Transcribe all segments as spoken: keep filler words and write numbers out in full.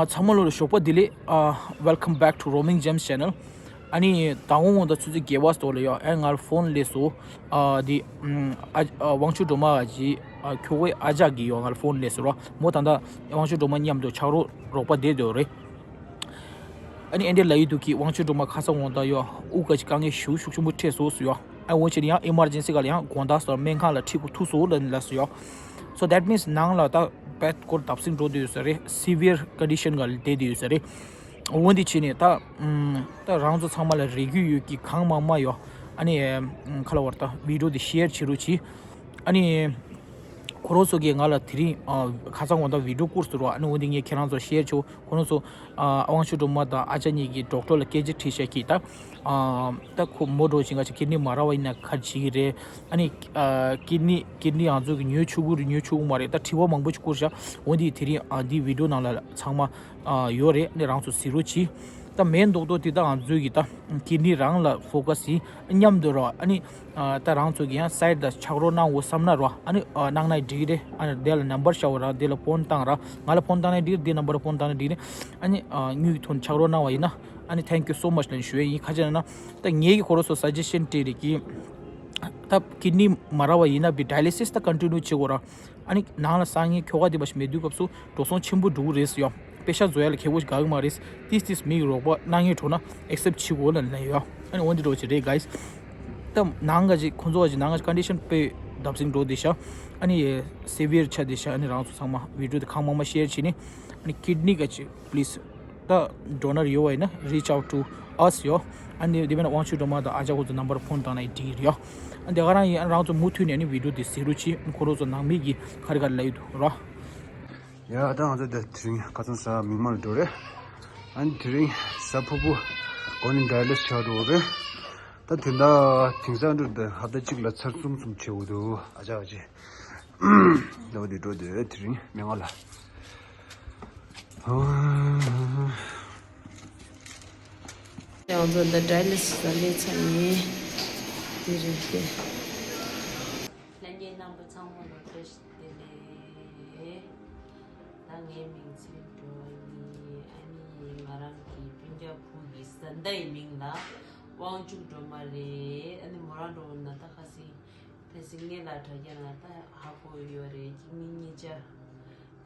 ཚང་མ་ལོ་ལ་ཞོགས་པ་བདེ་ལེགས། ཨ། Welcome back to Roaming Gems channel. ཨ་ནི་ད་འོང་འོང་ད་ཆུ་ཚོད་བརྒྱད་པ་ཙམ་ལ་ཡོ། ཨ། ང་ལ་ཕོན་སླེབས་སོང་། ཨ། འདི་ཨ་ཨ་དབང་ཕྱུག་སྒྲོལ་མ་གི་ཨ་ཁྱོ་གའི་ཨ་ཅག་གིས་ཡོ། ང་ལ་ཕོན་སླེབས་སོང་ར། མོ་ད་ལྟ་དབང་ཕྱུག་སྒྲོལ་མ་མཉམ་དུ་ཆགས་རོགས་རོགས་པ་བསྡད་ཡོད་རེད། ཨ་ནི་ཨེ་འདྲ་ལབ་ཡི་འདུག་གི། དབང་ཕྱུག་སྒྲོལ་མ་ཁ་སང་འོང་ད་ཡོ། དབུགས་ག་ཅིག་དཀའ་ངལ་ཞེ་པོ་ཤུགས་ཆེན་པོ་འཕྲད་སོང་ཟེར་ཡོ། ཨ། འོ་བྱས་ནས་ཡང་ཨི་མར་ཇེན་སི་ག་ལ་ཡང་དགོང་དག་སོ་སྨན་ཁང་ལ་ཁྲིད་དགོས་ཐུག་སོང་ལབ་ལབ་སོང་ཡོ། So that means ནང་ལ་ད་བད་སྐོར་བརྡབ་གསིག་འགྲོ་བསྡད་ཡོད་ས་རེད། སི་བི་ཡར་ཀོན་ཌི་ཤན་ག་ལ་བསྡད་བསྡད་ཡོད་ས་རེད། འོ་འདི་བྱས་ནས་ད་ཨམ། ད་རང་ཚོ་ཚང་མ་ལ་རེ་སྐུལ་ཡོད་ཀི། གང་མང་མང་ཡོ། ཨ་ནི་ཨམ། ག་ལབ་དགོས་རེད། ད་བི་ཌི་ཡོ་འདི་ཤེར་བྱེད་རོགས་གྱིས། ཨ་ནི་ཁོ་རང་ཚོ་གིས་ང་ལ་དེ་རིང་ཨ་ཁ་སང་འོང་ད་བི་ཌི་ཡོ་བསྐུར་སོང་ར། ཨ་ནི་འོ་འདི་ངས་ཁྱེད་རང་ཚོར་ཤེར་བྱེད། ཁོ་རང་ཚོ་ཨ་དབང་ཕྱུག་སྒྲོལ་མ་དང་ཨ་ཅག་གཉིས་ཀྱིས་ཌོག་ཊར་ལ་སྐད་ཆ་དྲིས་ཤག་གི། ད་ཨ་ད་ཁོ་མོ་འདྲ་བོ་ཅིག་ང་ཚོ་ཀིཌ་ནི་མ་རག་པ་ཡིན་ན་ག་རེ་བྱེད་ཀྱི་རེད། ཨ་ནི་ཨ་ཀིཌ་ནི་ཀིཌ་ནི་ང་ཚོ་གིས་ཉོ་ཆོག་གི་རེད་ཉོ་ཆོག་གི་མ་རེད། ད་དྲི་བ་མང་པོ་ཅིག་བསྐུར་ཤག་འོ་འདི་དེ་རིང་ཨ་འདི་བི་ཌི་ཡོ་ནང་ལ་ཚང་མ་ཨ་ཡོད་རེད། ཨ་ནི་རང་ཚོ་གཟིགས་རོགས་གྱིས། ད་མེན་རྡོག་རྡོག་དེ་ད་ང་ཚོའི་གི་ད་ཀིཌ་ནི་རང་ལ་ཕོ་ཀ་སི་མཉམ་དུ་ར། ཨ་ནི་ཨ་ད་རང་ཚོ་གི་ཡང་སའིཌ་ད་ཆགས་རོགས་གནང་འོ་བསམ་ན་ར། ཨ་ནི་ཨ་གནང་ན་འགྲིག་རེད། ཨ་ནི་དེ་ལ་ནམ་བར་བཞག་འོ་ར། དེ་ལ་ཕོན་བཏང་ར། ང་ལ་ཕོན་བཏང་ན་འགྲིག་རེད། དེ་ནམ་བར་ཕོན་བཏང་ན་འགྲིག་རེད། ཨ་ནི་ཨ་དངུལ་གྱི་ཐོག་ནས་ཆགས་རོགས་གནང་བ་ཡིན་ན། ཨ་ནི་thank you so much ལབ་ཞུ་ཡས་ཡིན། ག་རེ་ཟེར་ན། ད་ངེད་ཀྱིས་ཁོ་རང་ཚོ་སཱ་ཇེ་ཤན་སྤྲད་རེད་ཀི། ད་ཀིཌ་ནི་མ་རག་པ་ཡིན་ན་བི་ཌ་ཡ་ལི་སིས་ད་ཀོན་ཊི་ནིའུ་བྱེད་དགོས་ར། ཨ་ནི་ནང་ལ་སང་ཉིན་ཁྱོ་ག་དེ་མ་ཞིག་མེད་དུས་སྐབས་སུ་འགྲོ་སོང་ཆེན་པོ་འགྲོ་གི་རེད་ཟེར་ཡོ། པེ་ཤ་བཟོ་ཡ་ལ་ཁེ་པོ་ཞིག་དགའ་གི་མ་རེད། ཏིས་ཏིས་མི་ཡི་རོགས་པ་གནང་ངེས་འགྲོ་ན་ཨེག་སེབ་བྱེད་དགོས་ལབ་ལབ་ཡོ། ཨ་ནི་འོ་འདི་འདྲ་བོ་ཅིག་རེད་གྷའི་སི། ད་ནང་ག་ཅིག་ཁོང་ཚོ་ག་ཅིག་ནང་ག་ཅིག་ཀོན་ཌི་ཤན་དཔེ་བརྡབ་གསིག་འགྲོ་བསྡད་ཤག་ཨ་ནི་སི་བི་ཡར་ཆགས་བསྡད་ཤག་ཨ་ནི་རང་ཚོ་ཚང་མ་བི་ཌི་ཡོ་དེ་གང་མང་མང་ཤེར་བྱེད་ནི། ཨ་ནི་ཀིཌ་ནི་ག་ཅིག་པི་ལིས། ད་ཌོ་ནར་ཡོད་པ་ཡིན་ན་reach out to us ཡོ། ཨ་ནི་དེ་མིན་ན་དབང་ཕྱུག་སྒྲོལ་མ་དང་ཨ་ཅག་ཁོ་ཚོ་ནམ་བར་ཕོན་བཏང་ན་འགྲིག་གི་རེད་ཡོ། ཨ་ནི་དེ་ག་རང་ཡིན། ཨ་ནི་རང་ཚོ་མུ་མཐུད་ནས་ཨ་ནི་བི་ཌི་ཡོ་དེ་གཟིགས་རོགས་གྱིས། ཁོ་རང་ཚོ་ནང་མི་གིས་ག་རེ་ག་རེ་ལབ་ཡོད་འདུག་ར། ཡ་ད་ང་ཚོ་ད་དེ་རིང་ཁ་སང་གཟའ་མིག་དམར་ལ་འགྲོ་རེད། ཨ་ནི་དེ་རིང་གཟའ་ཕུར་བུ་གོ་ནི་ཌ་ཡ་ལི་སིས་བྱ་འགྲོ་རེད། ད་དེ་འདྲ་དེང་སང་འགྲོ་ད་ཧབ་ཏ་གཅིག་ལ་ཚར་གསུམ་གསུམ་བྱེད་འོ་འདུག་ཨ་ཅག་ཨ་ཅེ། ད་འོ་དེ་འགྲོ་དེ་དེ་རིང་མི་ང་ལ། ཡང་ཚོ་འདི་ཌ་ཡ་ལི་སིས་ལ་སླེབས་ཚར་ཡིན། འདི་རེད་དེ། ལྷན་རྒྱས་རྣམ་པ་ཚང་མ་ལ་བཀྲ་ཤིས་བདེ་ལེགས། ད་ངའི་མིང་ཚེ་རིང་སྒྲོལ་མ་ཡིན། ཨ་ནི་ང་རང་གི་སྤུན་ཀྱག་བུ་གི་བཟའ་ཟླ་ཡི་མིང་ལ་དབང་ཕྱུག་སྒྲོལ་མ་རེད། ཨ་ནི་མོ་རང་འགྲོ་ན་ད་ཁ་སང་ཕལ་ཆེར་ངའི་ལ་དྲ་རྒྱ་ན་ད་ཧ་གོ་ཡོད་རེད། ཁྱེད་གཉིས་གཉིས་ཆ་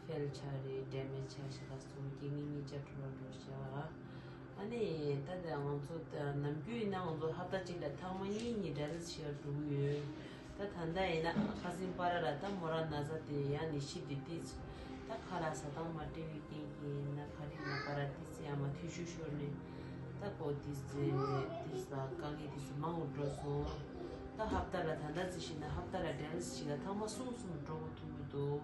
ཕེལ་ཆགས་རེད། ཌེ་མེཇ་ཆགས་ཤག་ལ་སོང་། ཁྱེད་གཉིས་གཉིས་ཆ་འགྲོ་ལ་འགྲོ་ཤག་ཨ་ནི་ད་ལྟ་ང་ཚོ་ད་ནམ་རྒྱུན་ཡིན་ན་ང་ཚོ་ཧབ་ཏ་གཅིག་ལ་ཐེངས་མ་གཉིས་གཉིས་ཌ་ཡ་ལི་སིས་བྱེད་ག་འགྲོ་གི་ཡོད། ད་ད་ལྟ་ཡིན་ན་ཁ་སང་པ་ར་ལ་ད་མོ་རང་ན་ཚ་དེ་ཡང་ནད་གཞི་དེ་ཏིས་ད་ཁ་ལག་ཟ་སྟངས་མ་འགྲིག་པའི་རྐྱེན་གྱིས་ཡིན་ན་ག་རེ་ཡིན་ན་པ་ར་ཏིས་ཡང་མ་འཐུས་ཤོར་ཤོར་ནས་ད་ཁོ་ཏིས་ཏིས་ལ་དཀའ་ངལ་ཏིས་མང་པོ་འགྲོ་སོང་། ད་ཧབ་ཏ་ལ་ད་ལྟ་ཙི་ཤི་ན་ཧབ་ཏ་ལ་ཌ་ཡ་ལི་སིས་ཞིག་ལ་ཐེངས་མ་གསུམ་གསུམ་འགྲོ་དགོས་ཐུག་གི་འདུག་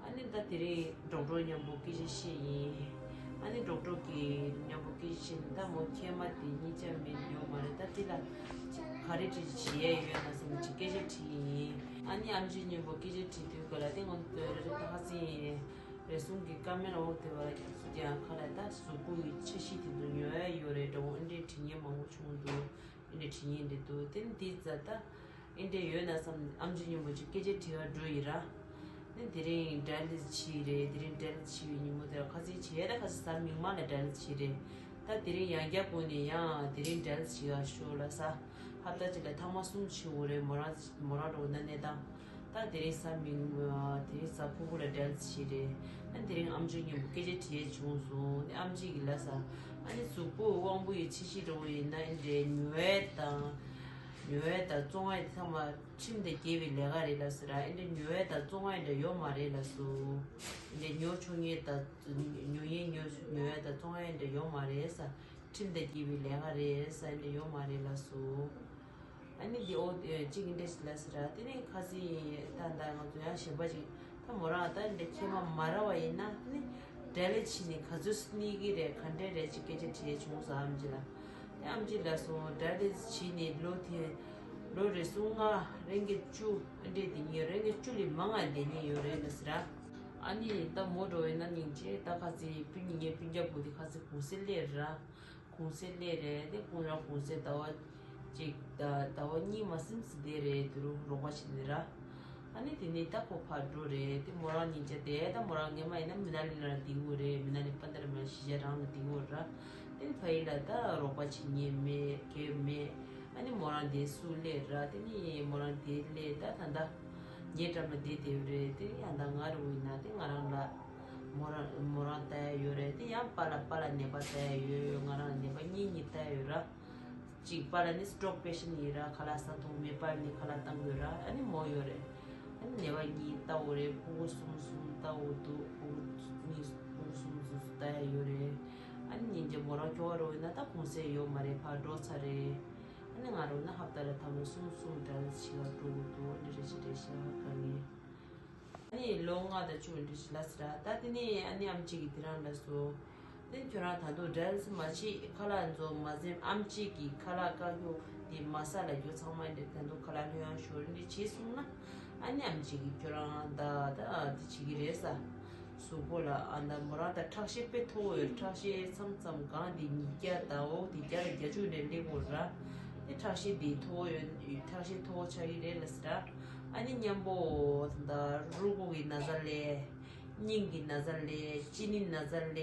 ཨ་ནི་ད་དེ་རིང་ཌོག་ཊར་མཉམ་པོ་སྐད་ཆ་བཤད་ཡིན། ཨ་ནི་ཌོག་ཊར་གྱིས་མཉམ་པོ་སྐད་ཆ་བཤད་ནས་ད་མོ་མཁལ་མ་དེ་གཉིས་ཆ་མེད་ཡོད་མ་རེད། ད་དེ་ལ་ག་རེ་བྱེད་བྱེད་ཡས་ཡོད་ན་བསམ་གྱི་སྐད་ཆ་དྲིས་ཡིན། ཨ་ནི་ཨམ་ཆི་མཉམ་པོ་སྐད་ཆ་དྲིས་དུས་ག་ལ་དེ་ང་ཚོ་རེ་རེ་ད་ཧ་སི་ཡིན། རེ་ཟུང་གི་ཀ་མེ་ར་འོག་དེ་བ་ཡག་སུ་ཀྱང་ཁ་ལ་ད་གཟུགས་པོ་ཡི་ཆ་ཤས་དེ་ཚོ་ཉོ་ཡས་ཡོད་རེད། འདྲ་བོ་འདྲའི་དྲི་ངན་མང་པོ་བྱུང་འདུག་འདི་འདྲ་དྲི་ངན་འདྲ་འདུག་དེ་ནི་འདི་ཙ་ད་ཨེ་འདྲ་ཡོད་ན་བསམ། ཨམ་ཆི་མཉམ་པོ་ཅིག་སྐད་ཆ་དྲི་བར་འགྲོ་ཡི་ར། ནི་དེ་རིང་ཌ་ཡ་ལི་སིས་བྱས་རེད། དེ་རིང་ཌ་ཡ་ལི་སིས་བྱས་པའི་ཉིན་མོ་དེར་ཁ་སང་བྱས་ད་ཁ་སང་གཟའ་མིག་དམར་ལ་ཌ་ཡ་ལི་སིས་བྱས་རེད། ད་དེ་རིང་ཡང་བསྐྱར་སྒོ་ནས་ཡང་དེ་རིང་ཌ་ཡ་ལི་སིས་བྱེད་ག་ཤོག་ལབ་ས། ཧབ་ཏ་གཅིག་ལ་ཐེངས་མ་གསུམ་བྱེད་དགོས་རེད། མོ་རང་མོ་རང་འགྲོ་ན་གནས་སྟངས། ད་དེ་རིང་གཟའ་མིག་དམར་དེ་རིང་གཟའ་ཕུར་བུ་ལ་ཌ་ཡ་ལི་སིས་བྱས་རེད། ཨ་དེ་རིང་ཨམ་ཆི་མཉམ་པོ་སྐད་ཆ་དྲི་ཡས་བྱུང་སོང་། ཨ་ནི་ཨམ་ཆི་གིས་ལབ་ས། ཨ་ནི་གཟུགས་པོ་དབང་པོ་ཡི་ཆ་ཤས་འདྲ་བོ་ཡིན་ན་ཨེ་འདྲའི་ཉོ་ཡས་དང་། ཉོ་ཡས་དང་བཙོང་ཡས་དེ་ཚང་མ་ཁྲིམས་དང་འགལ་བའི་ལས་ཀ་རེད་ལབ་ས་ར། ཨེ་འདྲའི་ཉོ་ཡས་དང་བཙོང་ཡས་འདྲ་ཡོད་མ་རེད་ལབ་སོང་། ཨེ་འདྲའི་ཉོ་ཆོག་མཁན་དང་ཉོ་མཁན་ཉོ་ཉོ་ཡས་དང་བཙོང་ཡས་འདྲ་ཡོད་མ་རེད་ས། ཁྲིམས་དང་འགལ་བའི་ལས་ཀ་རེད་ས། ཨེ་འདྲ་ཡོད་མ་རེད་ལབ་སོང་། ཨ་ནི་འདི་ཨོ་གཅིག་འདྲ་ཞིག་ལབ་ས་ར། དེ་ནི་ཁ་སང་ད་ལྟ་ང་ཚོ་ཡང་གཞན་པ་ཅིག་ད་མོ་རང་ད་འདི་ཁྱེད་མ་མ་ར་བ་ཡིན་ན་ནི་འབྲེལ་ལས་བྱས་ནས་ག་ཚོད་གནས་ཀྱི་རེད། ག་འདྲས་རེད་ཅིག་སྐད་ཆ་དྲིས་བྱུང་སོང་ཨམ་ཆི་ལ། དེ་ཨམ་ཆི་ལབ་སོང་། འབྲེལ་ལས་བྱས་ནས་ལོ་དེ་ལོ་རེ་ཟུང་ལྔ་རེ་འགའ་བཅུ་འདྲས་དེ་ཉིན་རེ་འགའ་བཅུ་ལས་མང་ང་བསྡད་མཁན་ཡོད་རེད་ལབ་ས་ར། ཨ་ནི་ད་མོ་འགྲོ་བའི་ན་སྙིང་རྗེ། ད་ཁ་སང་སྤུན་ཉེ་སྤུན་ཀྱག་བུ་དེ་ཁ་སང་གུང་སེང་སླེབས་ར། གུང་སེང་སླེབས་རེད། དེ་ཁོང་རང་གུང་སེང་ཟླ་བ་གཅིག་ད་ཟླ་བ་གཉིས་མ་ཟིན་ཙམ་བསྡད་རེད། དེ་རུ་རོགས་པ་བྱས་ནས་ར། ཨ་ནི་དེ་ནས་ད་ཁོ་ཕར་འགྲོ་རེད། དེ་མོ་རང་གཉིས་ཆ་དེ་ད་མོ་རང་སྔོན་མ་ཡིན་ན་མི་ན་ལི་ན་ལ་བསྡད་ཡོད་རེད། མི་ན་ལི་པན་དར་མ་གཞིས་ཆགས་རང་ལ་བསྡད་ཡོད་ར། དེ་ནས་ཕ་ཡུལ་ལ་ད་རོགས་པ་བྱེད་མཁན་མེད་གལ་མེད། ཨ་ནི་མོ་རང་དེ་སུ་སླེབས་ར། དེ་ནས་མོ་རང་དེ་སླེབས་ད་ད་ད་ངའི་འགྲམ་ལ་བསྡད་བསྡད་ཡོད་རེད། དེ་ནས་ཡང་ད་ང་རུ་ཡིན་ན་དེ་ང་རང་ལ་མོ་རང་མོ་རང་ལྟ་ཡ་ཡོད་རེད། དེ་ཡང་པཱ་ལགས་པཱ་ལགས་ནད་པ་ལྟ་ཡ་ཡོད། ང་རང་ནད་པ་གཉིས་གཉིས་ལྟ་ཡ་ཡོད་ར། གཅིག་པཱ་ལགས་ནི་སི་ཊོག་པེ་ཤེན་ཡིན་ར། ཁ་ལག་ཟ་ཐུབ་མེད་པ་ནི་ཁ་ལག་བཏང་དགོས་ར། ཨ་ནི་མོ་ཡོད་རེད། ཨ་ནི་ནད་པ་གཉིས་ལྟ་འོ་རེད། ཕྲུ་གུ་གསུམ་གསུམ་ལྟ་འོ་འདུག་ཕྲུ་གུ་གཉིས་ཕྲུ་གུ་གསུམ་གསུམ་ལྟ་ཡ་ཡོད་རེད། ཨ་ནི་ཉིན་རྒྱབ་མོ་རང་སྐྱོ་བ་རོ་ཡིན་ན་ད་གུང་སེང་ཡོད་མ་རེད། ཕར་འགྲོ་ཚར་རེད། ཨ་ནི་ང་རོ་ན་ཧབ་ཏ་ལ་ཐ་མ་གསུམ་གསུམ་འདྲ་ཞིག་ལ་འགྲོ་དགོས་འདུག་ཨ་ནི་རེ་ཞིག་རེ་ཞིག་ག་ངེས། ཨ་ནི་ལོ་ལྔ་དང་བཅུ་འདྲ་ཞིག་ལ་ཟེར་ར། ད་དེ་ནས་ཨ་ནི་ཨམ་ཆི་གིས་དེ་རང་ལ་སོ། དེ་ཁྱོད་རང་ད་དུང་འདྲ་ལ་མ་བྱེད། ཁ་ལག་འཛོམས་མ་ཟིན། ཨམ་ཆི་གིས་ཁ་ལག་བཀག་རྒྱུ་དེ་མ་ཟ་ལ་རྒྱུ་ཚང་མ་འདྲ་ད་དུང་ཁ་ལག་ལྷོད་ཡངས་ཤོར་འདྲ་བྱས་སོང་ན། ཨ་ནི་ཨམ་ཆི་གིས་ཁྱོད་རང་ད་ད་དེ་བྱེད་ཀྱི་རེད་ས། གཟུགས་པོ་ལ་ཨ་ད་མོ་རང་ད་ཁྲག་ཤེད་དཔེ་མཐོ་བོ་ཡོད། ཁྲག་ཤེད་མཚམས་མཚམས་གང་དེ་ཉིས་བརྒྱ་ད་འོག་དེ་བརྒྱ་ལ་བརྒྱད་ཅུ་ནས་སླེབས་ཡོད་ར། དེ་ཁྲག་ཤེད་དེ་མཐོ་བོ་ཡོད། ཁྲག་ཤེད་མཐོ་བོ་ཆགས་ཀྱི་རེད་ལ་ཟེར་ར། ཨ་ནི་མཉམ་པོ་ད་རུས་ཁོག་གི་ན་ཚ་ལས། སྙིང་གི་ན་ཚ་ལས། གཅིན་སྙི་ན་ཚ་ལས།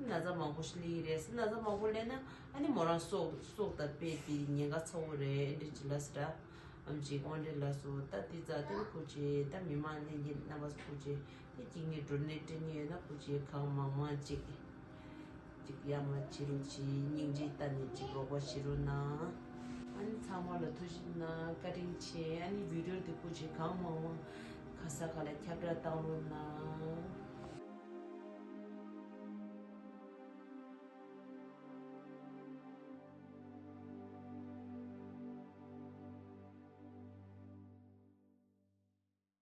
ན་ཚ་མང་པོ་ཞིག་སླེབས་ཀྱི་རེད་ཟེར། ན་ཚ་མང་པོ་སླེབས་ན་ཨ་ནི་མོ་རང་སྲོག་སྲོག་ད་དཔེ་དེ་ཉེན་ཁ་ཚ་བོ་རེད་འདྲ་ཅིག་ལ་ཟེར་ར། ཨམ་ཆི་དབང་འདྲེན་ལགས་སོ། ད་འདི་ཙ་དེ་ཁུ་ཆེ་ད་མི་མང་ལྷན་རྒྱས་རྣམ་པ་ཁུ་ཆེ་དེ་གཅིག་ནས་འགྲོ་ནས་སྤྲད་ཉེ་ཡོད་ན་ཁུ་ཆེ་གང་མང་མང་ཅིག་ཅིག་ཡར་མར་བྱེད་རོགས་བྱེད། སྙིང་རྗེ་ལྟ་ནས་ཅིག་རོགས་པ་བྱེད་རོགས་གནང་། ཨ་ནི་ཚང་མ་ལ་ཐུགས་རྗེ་གནང་། བཀའ་དྲིན་ཆེ། ཨ་ནི་བི་ཌིའོ་འདི་ཁུ་ཆེ་གང་མང་མང་ག་ས་ག་ལ་ཁྱབ་བསྒྲགས་བཏང་རོགས་གནང་།